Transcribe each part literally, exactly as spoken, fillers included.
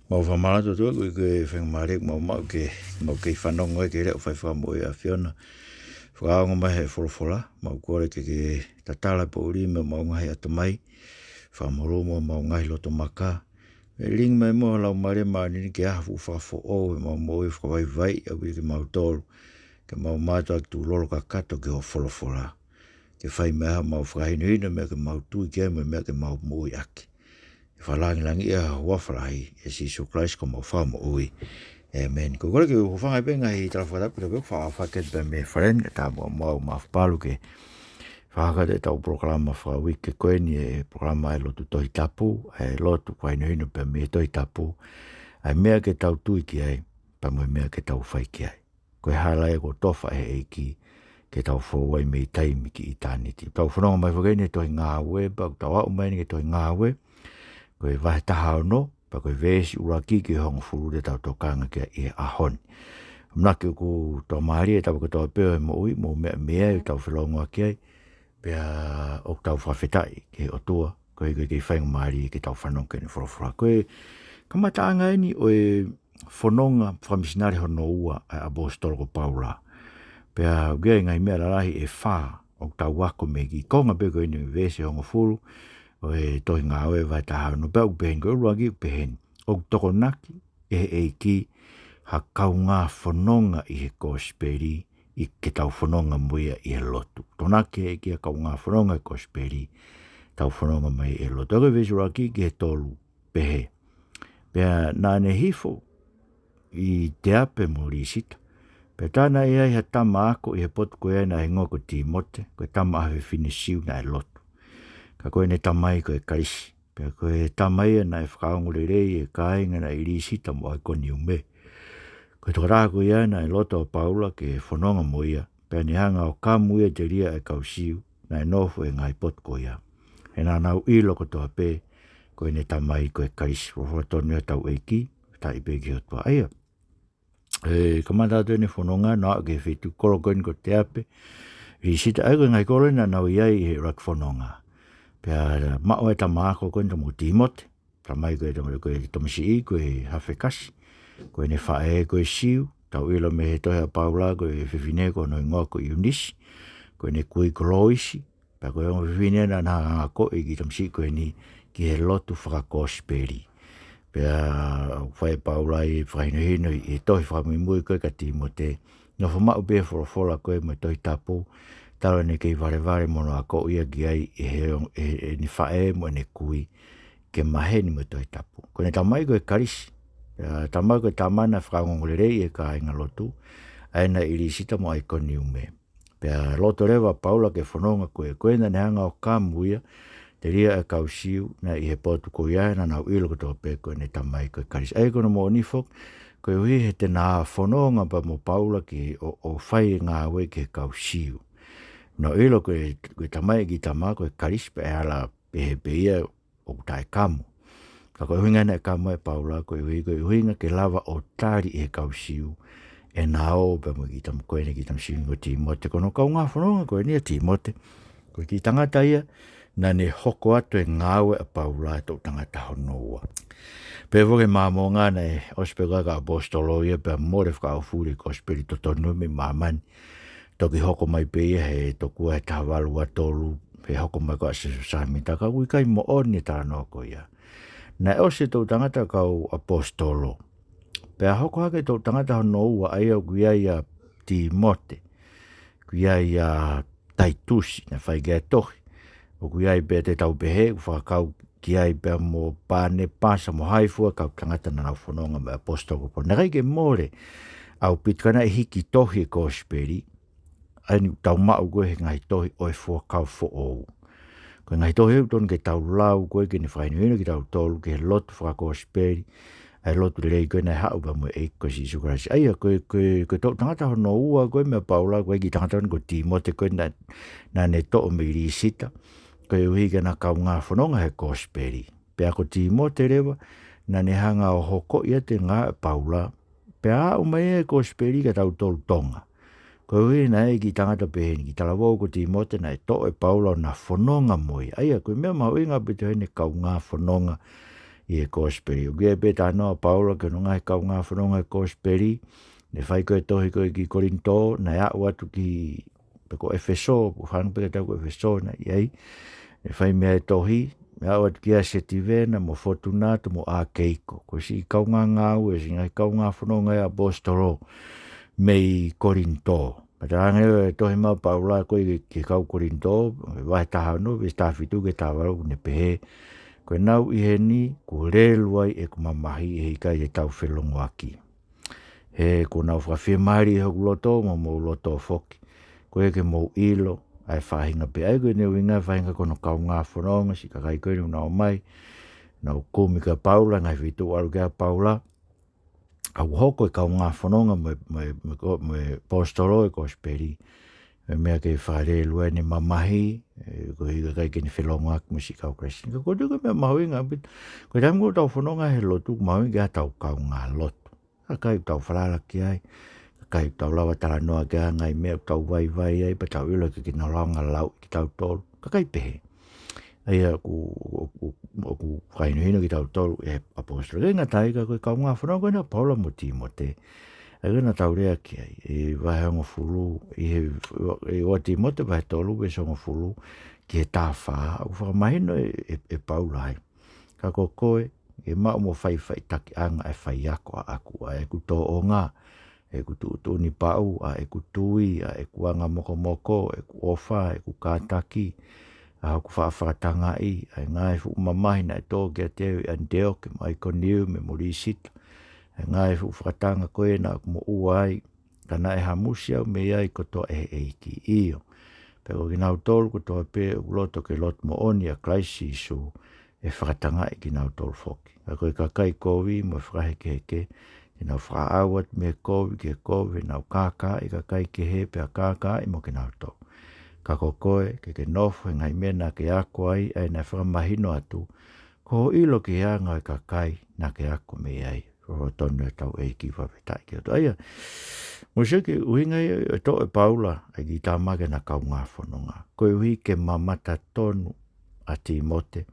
Mau fakamālō atu ʻOtua koeʻuhi ko e faingamālie ʻoku mau maʻu ke mau kei fanongo ai ki he leʻo fai fakamoʻui ʻa e ʻAfiona. Fakaongo mai he folofola, mau kole ke ke tatala e poʻuli mei homau ngaahi ʻatamai, fakamolū mo homau ngaahi loto maka. Lilingi mai muʻa ho Laumālie Māʻoniʻoni ke ʻaho fuʻu fakafoʻou ʻemau moʻui, fakavaivaiʻi ʻaupito kimautolu, ke mau mātuʻaki tukulolo kakato ki hoʻo folofola, ke fai mei ai haʻamau fakahinohino, meʻa ke mau tui ki ai mo e meʻa ke mau moʻui ʻaki. ʻE fakalāngilangiʻi ʻa ho huafa lahi, ʻia Sīsū Kalaisi ko homau Fakamoʻui. ʻĒmeni. Ko e kole ke u hūfanga pē he ngaahi tala fakatapu, pea ʻoku ou faʻa fakahoko atu pē mei Faleni, kae ʻatā muʻa mo au Maʻafu Palu ke fakahoko atu ʻetau polokalama fakauike ko eni, ʻa e polokalama ʻa e Lotu Tohi Tapu, ʻa e lotu fakahinohino pē mei he Tohi Tapu, ʻa e meʻa ke tau tui ki ai, pea mo e meʻa ke tau fai ki ai. Ko e hala ia kuo tofa ʻe he ʻEiki ke tau fou ai mei taimi ki ʻitāniti. Tau fononga mai foki eni he tohi Ngāue, pea ʻoku tau aʻu mai eni ki he tohi Ngāue, ko e vahe taha ono, pea ko e veesi ʻuluaki ki he hongofulu te tau tokanga ki ai he ʻaho ni. ʻAmanaki ʻoku toe mālie e tapa kotoa pē ʻo e moʻui, mou meʻa mei ai, tau felōngoaki ai, pea ʻoku tau fakafetaʻi ki he ʻOtua, koeʻuhi ko e kei faingamālie ke tau fanongo ki heʻene folofola. Ko e kamataʻanga eni ʻo e fononga fakamisinale hono ua ʻa e ʻaposetolo ko Paula. Pea ʻoku ʻi ai e ngaahi meʻa lalahi ʻe fā ʻoku tau ako mei he kiʻi konga pē ko eni, veesi hongofulu ʻo e tohi Ngāue vahe taha ono, pea ʻoku pehē ni, ko e ʻuluaki ʻoku pehē ni: ʻOku tokonaki ʻe he ʻEiki ha kaungā fononga ʻi he kosipeli, ʻi ke tau fononga mo ia ʻi he lotu. Tokonaki ʻe he ʻEiki ha kaungā fononga he kosipeli, tau fononga mo ia ʻi he lotu. Ko e veesi ʻuluaki ki he tolu pehē: Pea naʻa ne hifo ʻi Teape mo Lisita. Pea tā naʻe ʻi ai ha tama ako ʻi he potu ko ia naʻe hingoa ko Tīmote, ko e tama ʻa ha fefine Siu naʻe lotu, ka ko ʻene tamai ko e Kalisi. Pea ko e tama ia naʻe fakaongo lelei e kāinga naʻe ʻi Lisita mo ʻAikoniume. Ko e tokotaha ko ia naʻe loto ʻa Paula ke fononga mo ia, pea ne hanga ʻo kamu ia telia ʻa e kau Siu naʻe nofo he ngaahi potu ko ia, he naʻa nau ʻilo kotoa pē ko ʻene tamai ko e Kalisi. Folofola tonu ia ʻa hotau ʻEiki, fakafetaʻi pē ki he ʻOtua. ʻA ia, ʻe kamata atu ʻene fononga, naʻe aʻu ki he feituʻu kolo ko eni ko Teape, Lisita, ʻa ia ko e ngaahi kolo naʻa nau ʻi ai he ʻuluaki fononga. Pea maʻu e tama ako ko eni, tama ko Tīmote, tamai ko e tama, ko e tamasiʻi ko e Hafekasi, ko ʻene faʻē ko e Siu, tau ʻilo mei he tohi ʻa Paula ko e fefine ko hono hingoa ko ʻIunisi, ko ʻene kui ko Loisi, pea ko e ongo fefine naʻa na hanga ʻo akoʻi e kiʻi tamasiʻi ko eni ki he lotu fakakosipeli. Pea ʻoku fai ʻe Paula e fakahinohino ʻi he tohi fakamuimui ko ē kia Tīmote, nofo maʻu pē he folofola ko ē mo e Tohi Tapu, talu ʻene kei valevale mo hono akoʻi ia ki ai ʻe he, ʻe, ʻene faʻē mo ʻene kui, ke maheni mo e Tohi Tapu. Ko ʻene tamai ko e Kalisi, pea tamai ko e tama naʻe fakaongoongo lelei e kāingalotu, ʻa ia naʻe ʻi Lisita mo ʻAikoniume. Pea loto leva ʻa Paula ke fononga ko ē, ko ē naʻa ne hanga ʻo kamu ia telia ʻa e kau Siu naʻe ʻi he potu ko ia, he naʻa nau ʻilo kotoa pē ko ʻene tamai ko e Kalisi. ʻA ia ko hono moʻoni foki, koeʻuhi he te na fononga pē mo Paula ki ʻo, ʻo fai e ngāue ki he kau Siu. Nau ʻilo ko e, ko e tamai e kiʻi tama ko e Kalisi, pea ʻe ala pehē pē ia ʻoku taʻekamu. Ka ko e ʻuhinga naʻe kamu ai ʻe Paula, koeʻuhi, ko e ʻuhinga ke lava ʻo tali ʻe he kau Siu ʻena ō pea mo e kiʻi tama ko eni, kiʻi tamasiʻi ko Tīmote. Ko hono kaungā fononga ko eni ʻa Tīmote, ko e kiʻi tangata ia naʻa ne hoko atu e ngāue ʻa Paula, e toʻu tangata hono ua. Pea ʻoku ʻi ai e Māmonga naʻe ʻosi pē ko ē ʻa e kau ʻaposetolo ia pea mole fakaʻaufuli e kosipeli totonu mei māmani. Toki hoko mai pē ia he tokua he taha valu ua tolu, he hoko mai ko ē ʻa Siosefa Sāmita, ka ʻoku ʻikai moʻoni e talanoa ko ia. Naʻe ʻosi e toʻu tangata kau ʻaposetolo, pea hoko hake e toʻu tangata hono ua, ʻa ia ʻoku ʻi ai ʻa Tīmote, ʻoku ʻi ai ʻa Taitusi, naʻe fai ki ai e tohi. ʻOku ʻi ai pē, te tau pehē, ʻoku fakakau ki ai pea mo Panepasa mo hai fua e kau tangata naʻa nau fononga mo e ʻaposetolo ko Paula. Naʻe ʻikai ke mole ʻaupito, ka naʻe hiki tohi e kosipeli, ʻa ia ʻoku tau maʻu ko ē he ngaahi tohi ʻo e Fuakava Foʻou. Ko e ngaahi tohi ʻoku totonu ke tau lau ko ē ke ne fakahinohino kitautolu ki he lotu fakakosipeli, ʻa e lotu lelei ko ē naʻe haʻu pea mo e ʻEiki ko Sīsū Kalaisi. ʻA ia ko e, ko e, ko e toʻu tangata hono ua ko ē meia Paula, ko e kiʻi tangata ko Tīmote ko ē naʻa, naʻa ne toʻo mei Lisita, koeʻuhi ke na kaungā fononga he kosipeli. Pea ko Tīmote leva, naʻa ne hanga ʻo hokoʻi atu e ngāue ʻa Paula, pea aʻu mai e kosipeli kia tautolu Tonga. Koeʻuhi naʻe ʻi ai e kiʻi tangata pehē ni, kiʻi talavou ko Tīmote naʻe toʻo ʻe Paula ʻo na fononga mo ia. ʻA ia, ko e meʻa mahuʻinga ʻaupito ʻene kaungā fononga ʻi he kosipeli. ʻOku ʻi ai pē talanoa ʻa Paula ki hono ngaahi kaungā fononga he kosipeli, ne fai ko ē tohi ko ē ki Kolinitō, naʻe aʻu atu ki, pe ko ʻEfesō, ʻoku hangē pē kiate au ko ʻEfesō naʻe ʻi ai, ne fai mei ai e tohi, ne aʻu atu ki ʻAsia Tivena, mo Fotunato, mo ʻAkeiko. Ko e siʻi kaungā ngāue, siʻi ngaahi kaungā fononga ʻa e ʻaposetolo mei Kolinitō. Pea talaange ʻe he tohi mai ʻa Paula ko ē ki he kau Kolinitō, vahe taha ono, veesi taha fitu ki he taha valu, ʻoku ne pehē, ko ʻenau ʻi heni, kuo lelu ai ʻeku mamahi, ʻe ʻikai te tau felongoaki. He kuo nau fakafiemālie ʻi hoku loto, mo homou loto foki. Ko ia ke mou ʻilo ʻa e faʻahinga pē. ʻA ia ko ʻene ʻuhinga e faʻahinga ko hono kaungā fononga, siʻi kakai ko ē ʻoku nau ō mai, nau kumi kia Paula, ngaahi feituʻu ʻalu ki ai ʻa Paula, ʻo hoko ko e kaungā fononga mo e, mo e, mo e ko-, mo e ʻaposetolo ʻo e kosipeli. Ko e meʻa ke fakalelu ai ʻene mamahi, ē, koeʻuhi ko e ʻikai ke ne felongoaki mo e siʻi kau Kalisitiane. Ka ko e tuʻu ko e meʻa mahuʻinga ʻaupito. Ko e taimi ʻoku tau fononga he lotu, ʻoku mahuʻinga ke ʻi ai haʻatau kaungā lotu. Kakai ʻoku tau falala ki ai, kakai ʻoku tau lava talanoa ki ai, ngaahi meʻa ʻoku tau vaivai ai, pea tau ʻilo ʻe ʻikai ke nau lava ʻo lau kitautolu. Kakai pehē. ʻA ia ʻoku, ʻoku, ʻoku fakahinohino kitautolu ʻe he ʻaposetolo. ʻIkai ngata ai ka ko e kaungā fononga ko ena ʻa Paula mo Tīmote. ʻA ia ko ena tau lea ki ai, ʻi he vahe hongofulu, ʻi he, ʻi he ua Tīmote vahe tolu veesi hongofulu ki he taha fā, ʻoku fakamahino ʻe, ʻe, ʻe Paula ai. Ka ko koe, ke maʻu mo fai faʻitakiʻanga ʻa e faiako ʻaʻaku, ʻa ʻeku tōʻonga, ʻeku tuʻutuʻuni paʻu, ʻa ʻeku tui, ʻa ʻeku anga mokomoko, ʻeku ʻofa, ʻeku kātaki, ʻa hoku faʻa fakatangaʻi, ʻa e ngaahi fuʻu mamahi naʻe tō kiate au ʻi ʻAniteoke, mo ʻAikoniume, mo Lisita, ʻa e ngaahi fuʻu fakatanga ko ē naʻa ku moʻua ai, ka naʻe hamusi au mei ai kotoa ʻe he ʻEiki. ʻIo, pea ko kinautolu kotoa pē ʻoku loto ke lotu moʻoni ʻia Kalaisi Sīsū, ʻe fakatangaʻi kinautolu foki. Ka ko e kakai kovi mo e fakahekeheke, te nau fakaʻau atu mei he kovi ki he kovi, ʻenau kākaaʻi e kakai kehe pea kākaaʻi mo kinautolu. Ka ko koe, ke ke nofo he ngaahi meʻa naʻa ke ako ai, ʻa ia naʻe fakamahino atu, ko hoʻo ʻilo ki he anga ʻo e kakai naʻa ke ako mei ai. Lototonu ʻetau ʻEiki, fakafetaʻi ki he ʻOtua. ʻA ia, mou sio ki he ʻuhinga ia ʻoku toʻo ʻe Paula ʻa e kiʻi tama ki heʻena kaungā fononga. Koeʻuhi ke mamata tonu ʻa Tīmote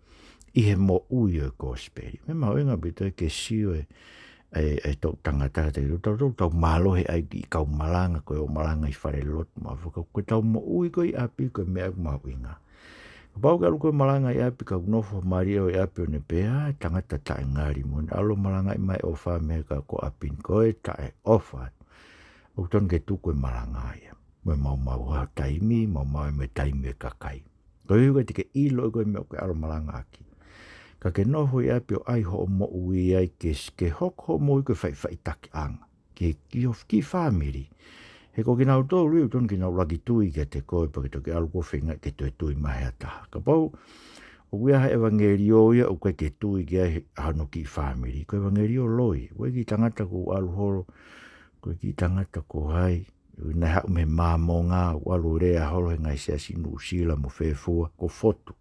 ʻi he moʻui ʻo e kosipeli. Meʻa mahuʻinga ʻaupito ia ke sio ʻe, ʻe, ʻe he toʻu tangata, te tau, tau, tau mālohi ai ki he kau malanga, ko e ō malanga ʻi falelotu mo e faka-, ko ʻetau moʻui ko ē ʻi ʻapi ko e meʻa ʻoku mahuʻinga. Kapau ʻoku ke ʻalu koe ʻo malanga ʻi ʻapi ka ʻoku nofo mālie ʻi ʻapi ʻo ne pehē, ʻa e tangata taʻengali mo ʻene ʻalu ʻo malanga ʻi mai ʻofa mei he kau ko ʻapi ni, ko e taʻeʻofa. ʻOku tonu ke tuku e malanga ia. Mo e maumau ʻa e taimi, maumau mo e taimi ʻa e kakai. Koeʻuhi ʻoku ʻikai te ke ʻilo ʻe koe e meʻa ʻoku ke ʻalu ʻo malangaʻaki. Ka ke nofo ʻi ʻapi ʻo ʻai hoʻo moʻui ai ke, ke hoko hoʻo moʻui ko e faʻifaʻitakiʻanga ki, ki ho kiʻi fāmili. He ko kinautolu ia ʻoku tonu ke nau ʻuluaki tui kiate koe pea ke toki ʻalu koe ʻo feinga ke toe tui mai ha taha. Kapau ʻoku ʻi ai ha ʻevangeliō ia ʻoku ʻikai ke tui ki ai ʻa hono kiʻi fāmili, ko e ʻevangeliō loi. Ko e kiʻi tangata kuo ʻalu holo, ko e kiʻi tangata ko hai, naʻe haʻu mei he Māmonga, ʻalu ʻo lea holo he ngaahi siasi Nuʻusila mo fē fua, ko Fotu.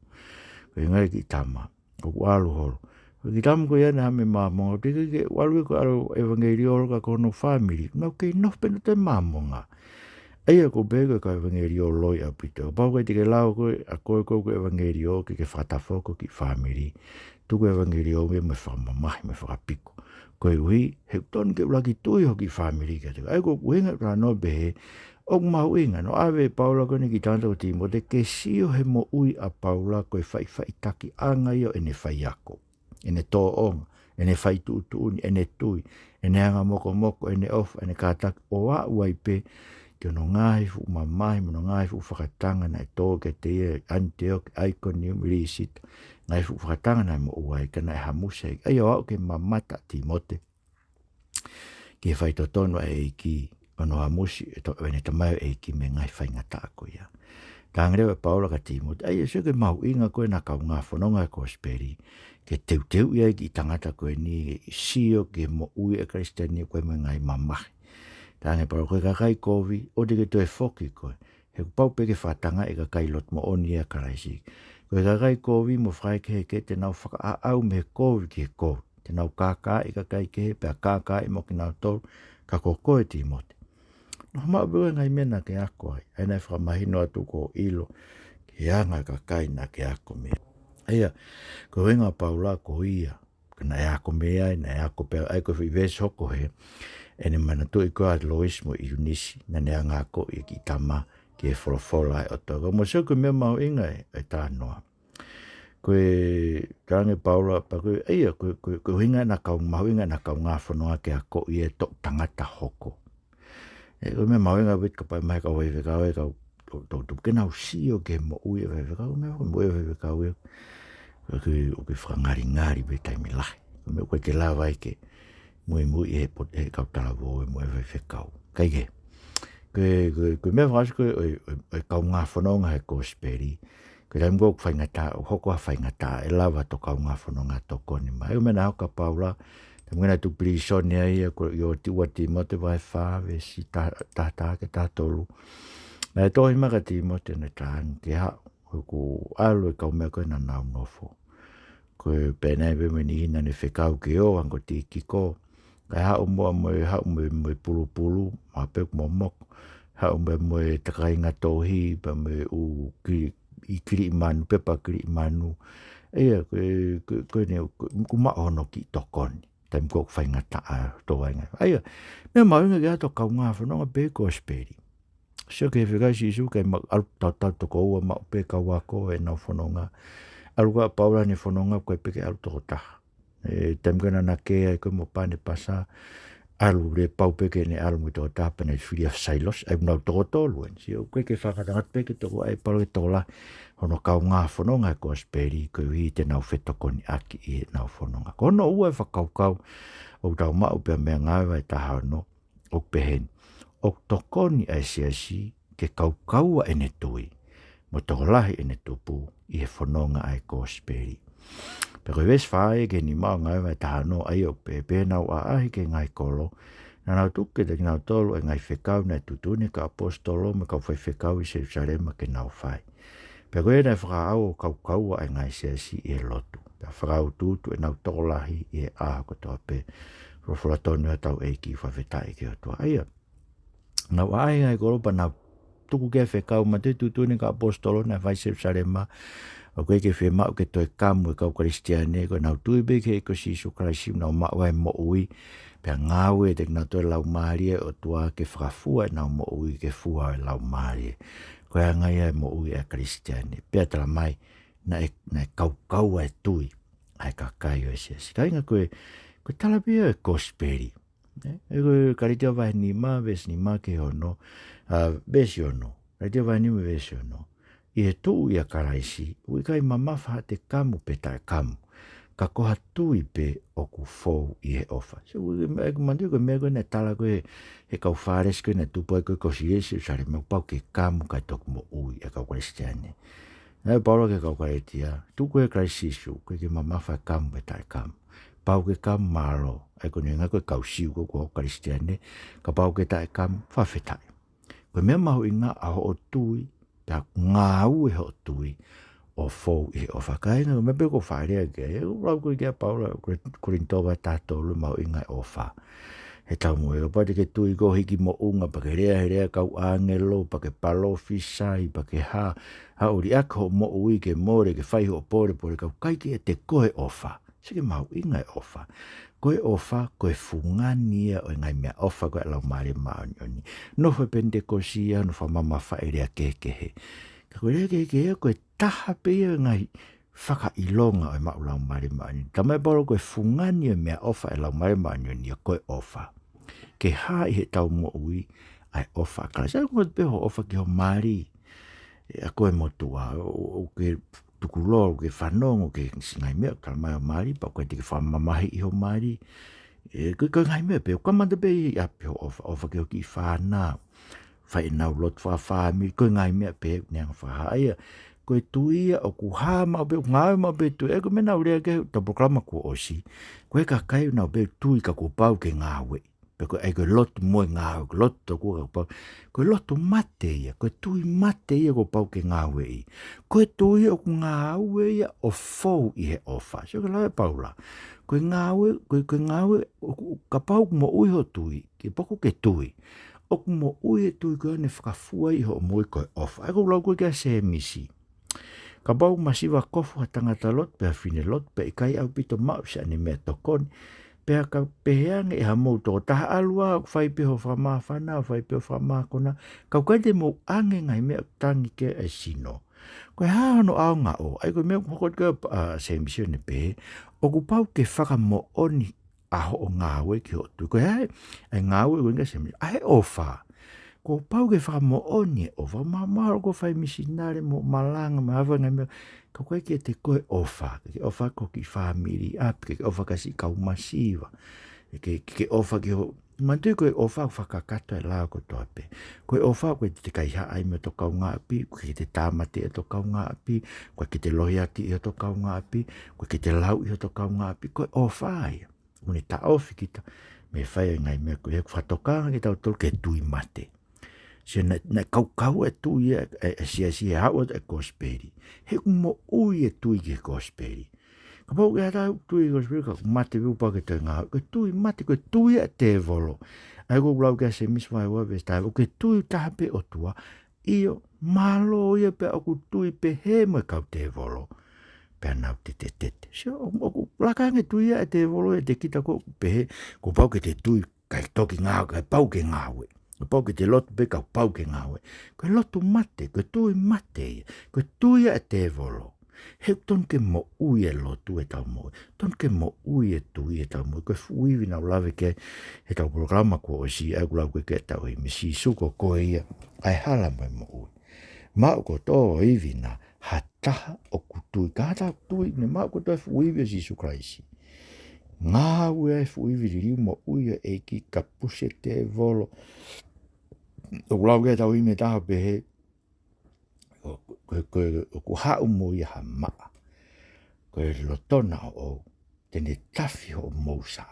Ko e ngaahi kiʻi tama ʻoku ʻalu holo. Ko e kiʻi tama ko ia naʻe haʻu mei he Māmonga, teʻeki ke ʻalu ia ko e ʻalu ʻevangeliō holo ka ko hono fāmili, nau kei nofo pē ʻanautolu ʻi he Māmonga. ʻA ia ʻoku ou pehē ko e kau ʻevangeliō loi ʻaupito. Kapau ʻoku ʻikai te ke lava koe, ʻa koe ko e ʻevangeliō ke ke fakatafoki ho kiʻi fāmili, tuku e ʻevangeliō ia mo e fakamamahi mo e fakapiko. Koeʻuhi, he ʻoku tonu ke ʻuluaki tui ho kiʻi fāmili kiate koe. ʻA ia ko e ʻuhinga ʻoku talanoa pehē, ʻoku mahuʻinga, naʻe ʻave ʻe Paula ko eni e kiʻi tangata ko Tīmote ke sio he moʻui ʻa Paula ko e faʻifaʻitakiʻanga ia ʻo ʻene faiako, ʻene tōʻonga, ʻene fai tuʻutuʻuni, ʻene tui, ʻene anga mokomoko, ʻene ʻofa, ʻene kātaki, ʻo aʻu ai pē ki hono ngaahi fuʻu mamahi mo hono ngaahi fuʻu fakatanga naʻe tō kiate ia ʻi ʻAniteoke, ʻAikoniume, Lisita, ngaahi fuʻu fakatanga naʻe moʻua ai ka naʻe hamusi ai. ʻA ia ʻo aʻu ke mamata ʻa Tīmote ki he faitotonu ʻa e ʻEiki, ʻo hono hamusi ʻe he to-, ʻene tamaioʻeiki mei he ngaahi faingataʻa ko ia. Talaange leva ʻe Paula kia Tīmote, ʻa ia sio ki he mahuʻinga ko ē ʻena kaungā fononga he kosipeli, ke teuteuʻi ai e kiʻi tangata ko eni, sio ki he moʻui ʻa e Kalisitiane ʻoku ʻi ai mo e ngaahi mamahi. Talaange ʻe Paula, ko e kakai kovi, ʻoua te ke toe foki koe. He kuo pau pē ke fakatangaʻi e kakai lotu moʻoni ʻia Kalaisi. Ko e kakai kovi mo fakahekeheke te nau fakaʻaʻau mei he kovi ki he kovi. Te nau kākaaʻi e kakai kehe pea kākaaʻi mo kinautolu, ka ko koe Tīmote, nofo maʻu pē koe he ngaahi meʻa naʻa ke ako ai. ʻA ia naʻe fakamahino atu ko hoʻo ʻilo ki he anga e kakai naʻa ke ako mei ai. ʻA ia, ko e ʻuhinga ʻa Paula ko ia Ka naʻe ako mei ai, naʻe ako pē, ʻa ia ko e foʻi veesi hoko hē, ʻene manatuʻi ko ē ʻa Loisi mo ʻIunisi, naʻa ne hanga ʻo akoʻi e kiʻi tama ki he folofola ʻa e ʻOtua. Ka mou sio ko e meʻa mahuʻinga ē, ʻa e talanoa. Ko e talaange ʻe Paula, pea ko e, ʻa ia, ko e, ko e, ko e ʻuhinga naʻa kau, mahuʻinga naʻa kaungā fononga ke akoʻi e toʻu tangata hoko. ʻE, ko e meʻa mahuʻinga ʻaupito kapau ʻe maʻu ʻe he kau faifekau ʻa e kau, tau, tau, tau, ke nau sio ki he moʻui ʻa e faifekau, meʻa ko e moʻui ʻa e faifekau ē. Ko e, ʻoku fakangalingali pē taimi lahi. Ko e meʻa ʻoku ʻikai ke lava ai ke muimui ʻe he pot-, ʻe he kau talavou e moʻui ʻa e faifekau. Kae kehe. Ko e, ko e, ko e meʻa fakaʻosi ko e, ʻo e, ʻo e, ʻo e kaungā fononga he kosipeli. Ko e taimi ko ē ʻoku faingataʻa, ʻoku hoko ha faingataʻa, ʻe lava ʻa e toʻu kaungā fononga ʻo tokoni mai. ʻA ia ko e meʻa naʻe hoko kia Paula, taimi ko ē naʻe tuʻu pilīsone ai, ʻa ia ko e ʻi he ua Timoteo vahe fā, veesi taha, taha taha ki he taha tolu. Naʻe tohi mai kia Timoteo ʻo ne talaange ke haʻu, ʻoku ʻalu e kau meʻa ko ē naʻa nau nofo. Ko e pehē nai pē mo e niʻihi naʻa ne fekau ke ō, hangē ko Tikiko. Kae haʻu mo, mo e, haʻu mo e, mo e pulupulu, maʻu pē ʻoku momoko. Haʻu mo e, mo e takainga tohi, pea mo e ʻū kili-, ʻi kiliʻi manu, pepa kiliʻi manu. ʻA ia, ko e, ko e, ko ʻene, ko e, ʻoku maʻu hono kiʻi tokoni. Taimi ko ē ʻoku faingataʻa ʻa e toʻu vaʻinga. ʻA ia, meʻa mahuʻinga ke ʻi ai ha toʻu kaungā fononga pē he kosipeli. Sio ki he fekau ʻa Sīsū, ʻikai maʻu, ʻalu tautau toko ua maʻu pē kau ako ʻenau fononga. ʻAlu ko ē ʻa Paula ʻene fononga, ʻikai pē ke ʻalu toko taha. ʻE, taimi ko ē naʻa na kē ai ko ē mo Panepasa, ʻalu leva, pau pē ke ne ʻalu mo e toko taha pea naʻe fili ʻa Sailosi, ʻa ia ʻoku nau toko tolu eni. Sio, ʻoku ʻikai ke fakangatangata pē ke toko, ʻa ia Paula ke tokolahi hono kaungā fononga he kosipeli, koeʻuhi te nau fetokoniʻaki ʻi heʻenau fononga. Ko hono ua e fakakaukau ʻoku tau maʻu pē mei he Ngāue vahe taha ono, ʻoku pehē ni: ʻOku tokoni ʻa e siasi ke kaukaua ʻene tui mo tokolahi ʻene tupu ʻi he fononga ʻa e kosipeli. Pea ko e veesi fā ki he nima ʻo Ngāue vahe taha ono, ʻa ia ʻoku pehē: Pea nau ʻaʻahi ki he ngaahi kolo, naʻa nau tuku kiate kinautolu ʻa e ngaahi fekau naʻe tuʻutuʻuni ʻe he kau ʻaposetolo mo e kau faifekau ʻi Selusalema ke nau fai. Pea ko ia naʻe fakaʻau ʻo kaukaua ʻa e ngaahi siasi ʻi he lotu, pea fakautuutu ʻenau tokolahi ʻi he ʻaho kotoa pē. Folofola tonu ʻa hotau ʻEiki, fakafetaʻi ki he ʻOtua. ʻA ia, nau ʻaʻahi ki he ngaahi kolo pea nau tuku ki ai e fekau, manatuʻi e tuʻutuʻuni ʻa e kau ʻaposetolo naʻe fai ʻi Selusalema, ʻoku ʻikai ke fiemaʻu ke toe kamu e kau Kalisitiane, ko ʻenau tui pē ki he ʻEiki ko Sīsū Kalaisi, nau maʻu ai e moʻui, pea ngāue ʻiate kinautolu e Laumālie ʻo e ʻOtua ke fakafua ʻenau moʻui ki he fua ʻo e Laumālie. Ko e anga ia e moʻui ʻa e Kalisitiane. Pea talamai, naʻe, naʻe kaukaua e tui ʻa e kakai ʻo e siasi. Kāinga, ko e, ko e tala pē ia ʻo e kosipeli. ʻE, ʻa ia ko e Kalētia vahe nima, veesi nima ki he ono, ʻa, veesi ono. Kalētia vahe nima, veesi ono. ʻI he tuʻu ʻia Kalaisi, ʻoku ʻikai mamafa haʻate kamu pe taʻekamu, ka ko ha tui pē ʻoku fou ʻi he ʻofa. So, ʻoku, ʻoku manatuʻi ko e meʻa ko ē naʻe tala ko ē ʻe he kau Fālesi ko ē naʻe tupu ai ko ē ko Sīsū ʻi Selusalema, kuo pau ke kamu kae toki moʻui e kau Kalisitiane. Naʻe ʻai ʻe Paula ki he kau Kalētia, tuʻu koe ʻia Kalaisi Sīsū, ʻoku ʻikai ke mamafa e kamu pe taʻekamu. Pau ke kamu, mālō, ʻa ia ko hono ʻuhinga ko e kau Siu ko ē ʻoku kau Kalisitiane, kapau ʻoku ke taʻekamu, fakafetaʻi. Ko e meʻa mahuʻinga ʻa hoʻo tui, pea ngāue hoʻo tui ʻo fou ʻi he ʻofa. Kāinga, ko e meʻa pē ʻoku ou faʻa lea ki ai, ʻoku lau ko ē ʻa Paula, Kori-, Kolinitō vahe taha tolu, mahuʻinga e ʻofa. He tau mo e, kapau te ke tui ko e hiki moʻunga, pea ke lea he lea ʻa e kau ʻāngelo, pea ke palōfisai, pea ke hā, haʻu ʻo liʻaki hoʻo moʻui ke mole, ke fai hoʻo pōlepole, ka ʻoku ʻikai ke ʻiate koe e ʻofa. Sio ki he mahuʻinga e ʻofa. Ko e ʻofa, ko e fungani ia ʻo e ngaahi meʻaʻofa ko ē ʻa e Laumālie Māʻoniʻoni. Nofo e Penitekosi ia, nofo mamafa e lea kehekehe. Ka ko e lea kehekehe ia, ko e taha pē ia e ngaahi fakaʻilonga ʻo e maʻu Laumālie Māʻoniʻoni. Talamai ʻe Paula ko e fungani e meʻaʻofa ʻa e Laumālie Māʻoniʻoni ia ko e ʻofa. Ke hā ʻi heʻetau moʻui ʻa e ʻofa ʻa Kalaisi. ʻA ia ko e pē hoʻo ʻofa ki ho mali. ʻE, ʻa koe motuʻa, ʻo, ʻo, ʻoku ke tukulolo, ʻoku ke fanongo ki he ngaahi meʻa ʻoku talamai ʻe ho mali, pea ʻoku ʻikai te ke fakamamahiʻi ho mali. ʻE, ko e, ko e ngaahi meʻa pē, ʻoku kamata pē ʻi ʻapi hoʻo ʻofa, ʻofa ki hoʻo kiʻi fānau. Fai ʻenau lotu fakafāmili, ko e ngaahi meʻa pē ʻoku ne hanga ʻo fakahā ia. Ko e tui ia ʻoku hā maʻu pē, ʻoku ngāue maʻu pē e tui, ʻa ia ko e meʻa naʻa ku lea ki ai he polokalama kuo ʻosi. Ko e kakai ʻoku nau pehē tui ka kuo pau ke ngāueʻi. Pea ko e, ʻa ia ko e lotu mo e ngāue, ko e lotu tokua ka kuo pau. Ko e lotu mate ia, ko e tui mate ia kuo pau ke ngāueʻi. Ko e tui ʻoku ngāue ia ʻo fou ʻi he ʻofa. Sio ki he lau ʻa Paula. Ko e ngāue, ko e, ko e ngāue, ʻoku, kapau ʻoku moʻui hoʻo tui, kapau ʻoku ke tui, ʻoku moʻui e tui ko ē ʻo ne fakafua ʻi hoʻo moʻui ko e ʻofa. ʻA ia ko e lau ko ē kia Sēmisi. Kapau masiva kofu ha tangata lotu, pe ha fefine lotu, pea ʻikai ʻaupito maʻu siʻane meʻatokoni, pea ka pehē ange ʻe hamou tokotaha, ʻalu ā, ʻoku fai pē hoʻo fakamāfana, ʻoku fai pē hoʻo fakamākona, ka ʻoku ʻikai te mou ʻange ngaahi meʻa ʻoku tangi ki ai e sino. Ko e hā hono ʻaonga ʻo, ʻa ia ko e meʻa ʻoku hoko atu ki ai ʻa Sēmisi ʻo ne pehē, ʻoku pau ke fakamoʻoni ʻa hoʻo ngāue ki hoʻo tui. Ko e hā e ngāue ʻoku ʻuhinga ʻe Sēmisi? ʻA e ʻofa. Kuo pau ke fakamoʻoni e ʻofa. Mahalo ko e fai misinale mo malanga, mo e hā fua e ngaahi meʻa. Ka ʻoku ʻikai ke ʻiate koe e ʻofa. Ke ke ʻofa ki ho kiʻi fāmili ʻi ʻapi, ke ke ʻofa ki he siʻi kau masiva. Ke, ke, ke ʻofa ki ho, manatuʻi ko e ʻofa ʻoku fakakakato e lao kotoa pē. Ko e ʻofa ʻoku ʻikai te te kaihaʻa ai mo hoto kaungāʻapi, ʻoku ʻikai te te tāmateʻi hoto kaungāʻapi, ʻoku ʻikai te te lohiakiʻi hoto kaungāʻapi, ʻoku ʻikai te te lauʻi hoto kaungāʻapi, ko e ʻofa ia. ʻOku ne taʻofi kita mei he fai e ngaahi meʻa ko ia, ʻoku fakatokanga kitautolu ki he tui mate. Sio, naʻe, naʻe kaukau e tui ʻa e, e, e siasi he aʻu atu e kosipeli. He ʻoku moʻui e tui ki he kosipeli. Kapau ʻoku ʻikai ha taha ʻoku tui ki he kosipeli, ka ʻoku mate, ʻoku pau ke toe ngāue. Ko e tui mate, ko e tui ʻa e tēvolo. ʻA ia ʻoku lau ki ai Sēmisi vahe ua veesi taha ua, ko e tui taha pē ʻOtua. ʻIo, mālō ia pea ʻoku tui pehē mo e kau tēvolo, pea nau tetetete. Sio, ʻoku, ʻoku laka ange tui ʻa e tēvolo ʻiate kita ʻoku pehē, kuo pau ke te tui kae toki ngāue, kae pau ke ngāue. Kuo pau ke te lotu pē kae pau ke ngāue. Ko e lotu mate, ko e tui mate ia. Ko e tui ʻa e tēvolo. He ʻoku totonu ke moʻui e lotu ʻi heʻetau moʻui. Totonu ke moʻui e tui ʻi heʻetau moʻui. Ko e fuʻu ivi naʻa ku lave ki ai heʻetau polokalama kuo ʻosi, ʻa ia ʻoku lau ko ē ki ai ʻetau himi, Sīsū ko koe ia ʻa e hala mo e moʻui. Maʻu kotoa e ivi na ha taha ʻoku tui. Ka ha taha ʻoku tui, ne maʻu kotoa e fuʻu ivi ʻo Sīsū Kalaisi. Ngāue ai e fuʻu ivi liliu moʻui ʻo e ʻEiki, kapusi e tēvolo. ʻOku lau ki ai ʻetau himi ʻe taha pehē, ko, ko, ko, ʻoku haʻu mo ia ha maʻa. Ko e lotona ʻoʻou te ne tafi hoʻomou sā.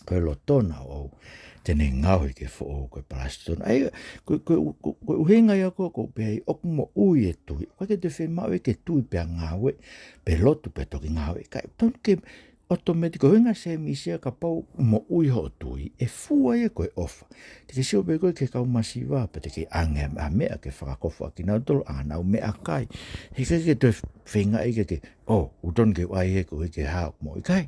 Ko e lotona ʻoʻou te ne ngaohi ke foʻou ko e palasi totonu. ʻA ia, ko, ko, ko, ko e ʻuhinga ia ko, ʻoku ou pehē ai ʻoku moʻui e tui. ʻOku ʻikai ke toe fiemaʻu ia ke tui pea ngāue, pe lotu pea toki ngāue. Kae totonu ke ʻotometi, ko e ʻuhinga Sēmisi ia, kapau ʻoku moʻui hoʻo tui, ʻe fua ia ko e ʻofa. Te ke sio pē koe ki he kau masiva, pea te ke ʻange ha meʻa ke fakakofuʻaki kinautolu, ʻange haʻanau meʻakai. He ʻikai ke toe feingaʻi ke, ke, ʻo, ʻoku totonu ke u ʻai he ko e hā ʻoku moʻui, ʻikai.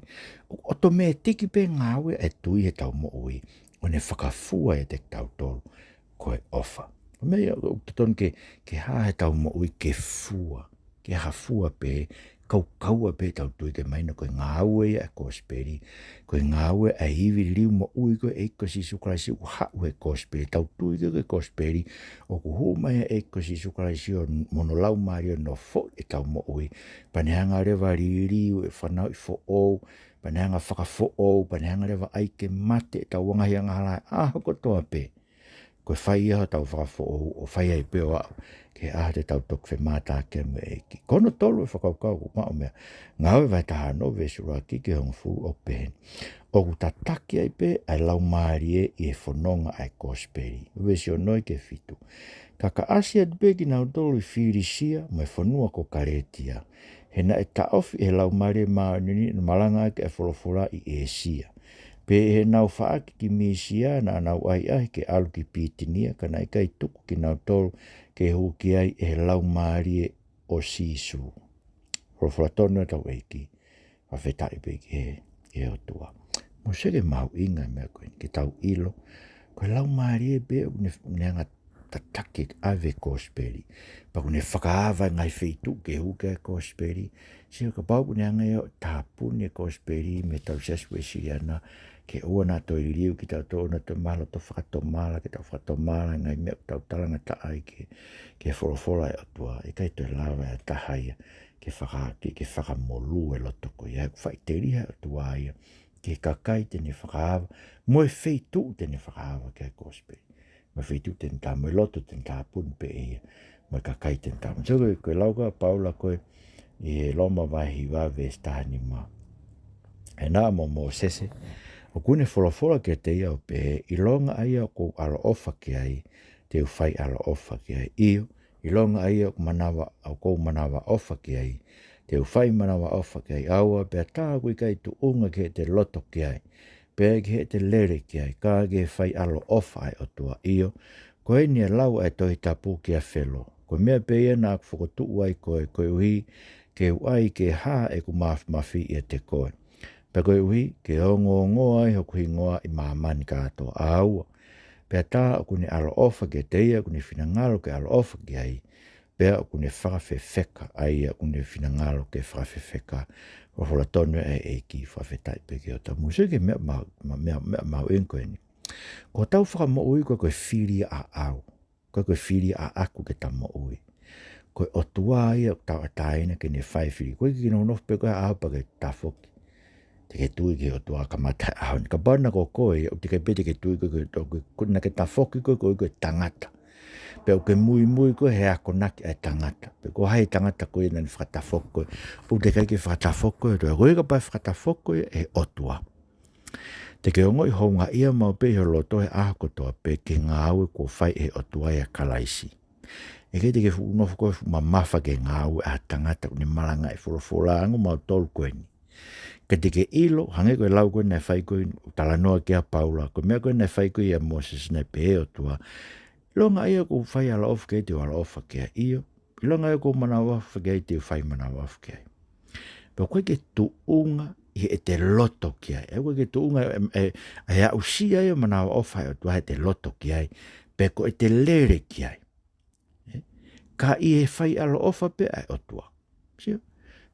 ʻOtometi pē ngāue e tui heʻetau moʻui, ʻo ne fakafua ʻiate kitautolu ko e ʻofa. Ko e meʻa ia ʻoku totonu ke, ke hā heʻetau moʻui ke fua, ke hā fua pē, kaukaua pē ʻetau tui, ke mahino ko e ngāue ia e kosipeli, ko e ngāue ʻa e ivi liliu moʻui ko e ʻEiki ko Sīsū Kalaisi ʻoku haʻu he kosipeli. Tau tui ki he kosipeli, ʻoku hū mai e ʻEiki ko Sīsū Kalaisi ʻo mo hono Laumālie ʻo nofoʻi ʻetau moʻui. Pea ne hanga leva ʻo liliu e fanauʻi foʻou, pea ne hanga ʻo fakafoʻou, pea ne hanga leva ʻo ʻai ke mate ʻetau ngaahi angahala he ʻaho kotoa pē. Ko e fai ia hotau fakafoʻou, ʻo fai ai pē ʻo aʻu ki he ʻaho te tau toki femātaaki ai mo e ʻEiki. Ko hono tolu e fakakaukau ʻoku maʻu mei he Ngāue vahe taha ono veesi ʻuluaki ki he hongofulu, ʻoku pehē ni: ʻOku tataki ai pē ʻa e Laumālie ʻi he fononga ʻa e kosipeli. Veesi ono ki he fitu: Ka ka ʻasi atu pē kinautolu ʻi Filisia mo e fonua ko Kalētia, he naʻe taʻofi ʻe he Laumālie Māʻoniʻoni ʻenau malangaʻaki ʻa e folofola ʻi ʻĒsia. Pea ʻi heʻenau faʻaki ki Misia, naʻa nau ʻahiʻahi ke ʻalu ki Pitinia, ka naʻe ʻikai tuku kinautolu ke hū ki ai ʻe he Laumālie ʻo Sīsū. Folofola tonu ʻetau ʻEiki. Fakafetaʻi pē ki he, ki he ʻOtua. Mou sio ki he mahuʻinga e meʻa ko eni, ke tau ʻilo, ko e Laumālie pē ʻoku ne, ne hanga ʻo tataki ʻave e kosipeli. Pea ʻoku ne fakaava e ngaahi feituʻu ke hū ki ai e kosipeli. Sio, kapau ʻoku ne hanga ia ʻo tāpuni e kosipeli mei heʻetau Siasi Uēsiliana, ke ʻoua naʻa toe liliu kitautolu, ʻoua naʻa toe maʻu ha loto fakatomala, ke tau fakatomala e ngaahi meʻa ʻoku tau talangataʻa ai ki he, ki he folofola ʻa e ʻOtua, ʻe ʻikai toe lava ʻe ha taha ia ke faka-, ke, ke fakamolū e loto ko ia. He ʻoku faʻiteliha e ʻOtua ia ki he kakai te ne fakaava, mo e feituʻu te ne fakaava ki ai e kosipeli, mo e feituʻu te ne tā-, mo e loto te ne tāpuni pē ʻe ia, mo e kakai te ne tāpuni. So, ko e, ko e lau ko ē ʻa Paula ko ē ʻi he Loma vahe hiva veesi taha nima: He naʻa mo Mōsese ʻoku ne folofola kiate ia ʻo pehē, ʻilonga ʻa ia ʻoku ou ʻaloʻofa ki ai, te u fai ʻaloʻofa ki ai. ʻIo, ʻilonga ʻa ia ʻoku manava, ʻoku ou manavaʻofa ki ai, te u fai manavaʻofa ki ai. ʻAua pē ʻa e taha ʻoku ʻikai tuʻunga ki heʻete loto ki ai, pe ki heʻete lele ki ai, ka ki he fai ʻaloʻofa ʻa e ʻOtua. ʻIo, ko eni e lau ʻa e Tohi Tapu kia Felo, ko Ko e meʻa pē ia naʻa ku fokotuʻu ai koe, koeʻuhi ke u ʻai ke hā ʻeku māfimafi ʻiate koe. Pea koeʻuhi ke ongoongoa ai hoku hingoa ʻi māmani kātoa. ʻAua, pea tā ʻoku ne ʻaloʻofa kiate ia ʻoku ne finangalo ke ʻaloʻofa ki ai, pea ʻoku ne fakafefeka ʻa ia ʻoku ne finangalo ke fakafefeka. Folofola tonu ʻa e ʻEiki, fakafetaʻi pē ki he ʻOtua. Mou sio ki he meʻa mau, ma-, meʻa, meʻa mahuʻinga ko eni. Ko hotau fakamoʻui ko e, ko e fili ʻaʻau. Ko e, ko e fili ʻaʻaku ke ta moʻui. Ko e ʻOtua ia ʻoku tauʻatāina ke ne fai e fili. ʻOku ʻikai ke ke nofo pē koe ʻaho pea ke tafoki. Te ke tui ki he ʻOtua kamata he ʻaho ni. Kapau naʻa ko koe, ʻoku teʻeki ai pē te ke tui koe, ko e, ko e, ko e, naʻa ke tafoki koe, ko e, ko e tangata. Pea ʻoku ke muimui koe he akonaki ʻa e tangata. Pe ko hai e tangata ko ia naʻa ne fakatafoki koe. ʻOku teʻeki ai ke fakatafoki koe ʻe he ʻOtua. Ko ia kapau ʻe fakatafoki koe ʻe he ʻOtua, te ke ongoʻi houngaʻia maʻu pē ʻi ho loto he ʻaho kotoa pē ki he ngāue kuo fai ʻe he ʻOtua ʻia Kalaisi. ʻIkai te ke fuʻu nofo koe fuʻu mamafa ki he ngāue ʻa e tangata ʻoku ne malangaʻi e folofola, ʻa kimautolu ko eni. Ka te ke ʻilo, hangē ko e lau ko ē naʻe fai ko ē, ʻoku talanoa ki ai ʻa Paula, ko e meʻa ko ē naʻe fai ko ē ʻia Mōsese, naʻe pehē ʻe he ʻOtua, ʻilonga ia ʻoku ou fai ʻaloʻofa ki ai te u ʻaloʻofa ki ai, ʻio, ʻilonga ia ʻoku ou manavaʻofa ki ai te u fai manavaʻofa ki ai. Pea ʻoku ʻikai ke tuʻunga ʻi heʻete loto ki ai. ʻOku ʻikai ke tuʻunga ʻe, ʻe, ʻe aʻusia ia e manavaʻofa ʻa e ʻOtua heʻete loto ki ai, pe ko ʻete lele ki ai. Ē? Ka ʻi he fai ʻaloʻofa pē ʻa e ʻOtua. Sio?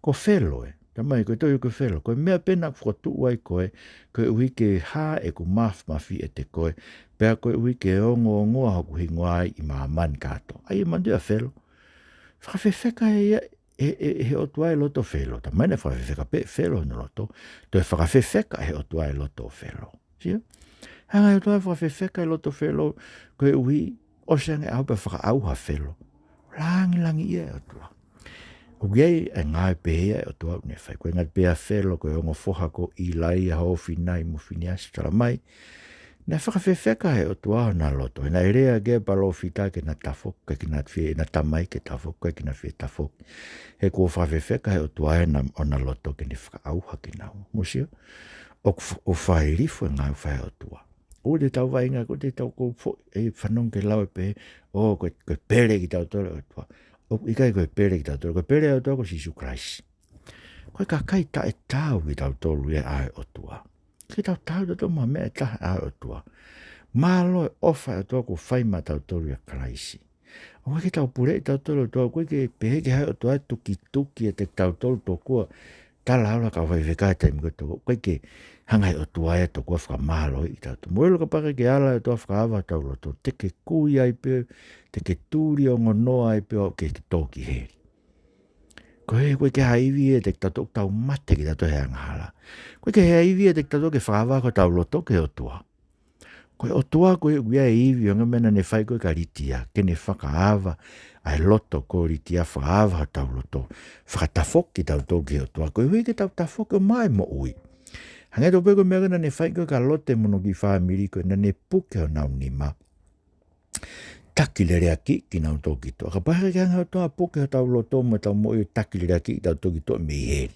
Ko Felo ē. Talamai ko e tohi ko Felo. Ko e meʻa pē naʻa ku fokotuʻu ai koe, koeʻuhi ke hā ʻeku māfimafi ʻiate koe, pea koeʻuhi ke ongoongoa hoku hingoa ai ʻi māmani kātoa. ʻA ia manatuʻi ʻa Felo. Fakafefeka ʻe ia, ʻe, ʻe, ʻe he ʻOtua e loto ʻo Felo. Talamai naʻe fakafefeka pē ʻe Felo hono loto. Toe fakafefeka ʻe he ʻOtua e loto ʻo Felo. Sio? Hanga ʻe he ʻOtua ʻo fakafefeka e loto ʻo Felo, koeʻuhi ʻosi ange ʻaho pea fakaʻauha ʻa Felo. Langilangiʻia e ʻOtua. ʻOku ʻi ai e ngāue pehē ia ʻa e ʻOtua ʻoku ne fai. Ko e ngaahi pehē ʻa Felo, ko e ongo foha ko ʻIlai, ʻa Hofinai mo Finiasi, talamai naʻe fakafefeka ʻe he ʻOtua hona loto. He naʻe lea ki ai e palōfita ke na tafoki, ʻikai ke na fie, ʻena tamai ke tafoki, ʻikai ke na fie tafoki. He kuo fakafefeka ʻe he ʻOtua ʻena, hona loto ke ne fakaʻauha kinaua. Mou sio? ʻOku f-, ʻoku fakailifia e ngāue ʻoku fai ʻe he ʻOtua. ʻOku te tau vaʻinga, ʻoku te tau ko fo-, ʻe fanongo ki he lau ʻe pehē, ʻo, ko e, ko e pele kitautolu ʻe he ʻOtua. ʻOku ʻikai ko e pele kitautolu, ko e pele ʻa e ʻOtua ko Sīsū Kalaisi. Ko e kakai taʻetaau kitautolu ia ʻa e ʻOtua. Ke tau taau tautolu mo e meʻa ʻe taha ʻa e ʻOtua. Mālō e ʻofa ʻa e ʻOtua kuo fai maʻatautolu ʻia Kalaisi. ʻOku ʻikai ke tau puleʻi tautolu e ʻOtua, ʻoku ʻikai ke pehē ke ʻi ai ha ʻOtua ʻe tukituki ʻiate kitautolu tokua talaula ka faifekau he taimi kotoa. ʻOku ʻikai ke hanga ʻe he ʻOtua ia tokua fakamālō ʻiate kitautolu. Mou ʻilo kapau ʻe ʻikai ke ala e ʻOtua ʻo fakaava hotau loto, te ke kui ai pē, te ke tuli ongonoa ai pē ʻo aʻu ki he tō ki heli. Ko e, ʻoku ʻikai ke ʻi ai ha ivi ʻiate kitautolu ʻoku tau mate kitautolu he angahala. ʻOku ʻikai ke ʻi ai ha ivi ʻiate kitautolu ke fakaava hotau loto ki he ʻOtua. Ko e ʻOtua ko ē ʻoku ʻi ai e ivi, ʻo hangē ko e meʻa naʻa ne fai ko ē kia Litia, ke ne fakaava ʻa e loto ko Litia, fakaava hotau loto, fakatafoki kitautolu ki he ʻOtua, koeʻuhi ke tau tafoki ʻo maʻu e moʻui. Hangē tofu pē ko e meʻa ko ē naʻa ne fai ko ē kia Lote mo hono kiʻi fāmili ko ē, naʻa ne puke honau nima, taki leleakiʻi kinautolu ki tuʻa. Kapau ʻe ʻikai ke hanga ʻe he ʻOtua ʻo puke hotau loto mo ʻetau moʻui ʻo taki leleakiʻi kitautolu ki tuʻa mei heli,